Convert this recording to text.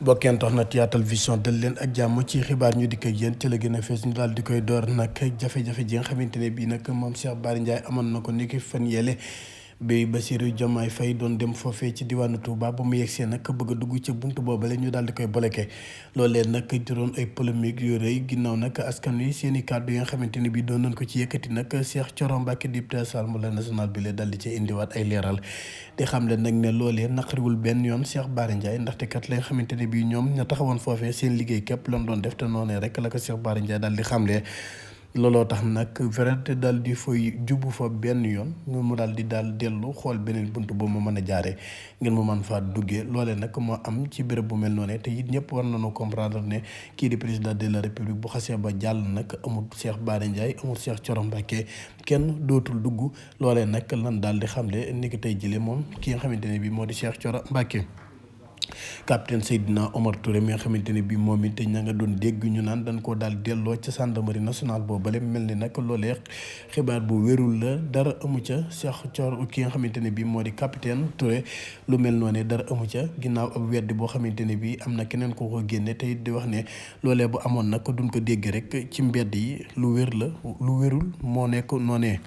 bokkeen tax na Yaatal Vision dal leen ak jàmm ci xibaar ñu dikk ak yéen ci la gën a fees ñu daal di koy door nag jafe-jafe ji nga xamante ne bii nag moom Cheikh Bara Ndiaye amoon na ko niki fan yële bi Bassirou Diomaye Faye doon dem foofee ci diwaanu Touba ba mu yegsee nag bëgg a dugg ca buntu boobale ñu daal di koy bloqué loolee nag juróon ay polémique yu rëy ginnaaw nag askan wi seen i kàddu yi nga xamante ne bii doon nañ ko ci yëkkati nag Cheikh Thioro Mbacké député Assemblée nationale bi la daal di ci indiwaat ay leeral te xam leen nag ne loolee naqariwul benn yoon Cheikh Bara Ndiaye ndaxte kat la nga xamante ne bii ñoom ña taxawoon foofee seen liggéey képp lan doon def te noonee rek la ko Cheikh Bara Ndiaye daal di xamle. looloo tax nag vraiment daal di fay jubbu fa benn yoon mu daal di daal dellu xool beneen bunt boobu mu mën a jaaree ngeen mu mën faa duggee loolee nag moo am ci béréb bu mel noonu te it ñëpp war nañoo comprendre ne kii di président de la république bu xasee ba jàll nag amul Cheikh Bara Ndiaye amul Cheikh Thioro Mbacké kenn dootul dugg loolee nag lan daal di xamle ni ki tey jëlee moom ki nga xamante ne bii moo di Cheikh Thioro Mbacké. capitaine Seydina Omar Touré mi nga xamante ne bii moom it ña nga doon dégg ñu naan dañ koo daal delloo ca gendarmerie nationale boobale mel ni nag loolee xibaar bu wérul la dara amu ca Cheikh Thioro ki nga xamante ne bii moo di capitaine Touré lu mel noonu dara amu ca ginnaaw ab weddi boo xamante ne bii am na keneen ko ko génne te it di wax ne loolee bu amoon nag duñ ko dégg rek ci mbedd yi lu wér la lu wérul moo nekk noonee.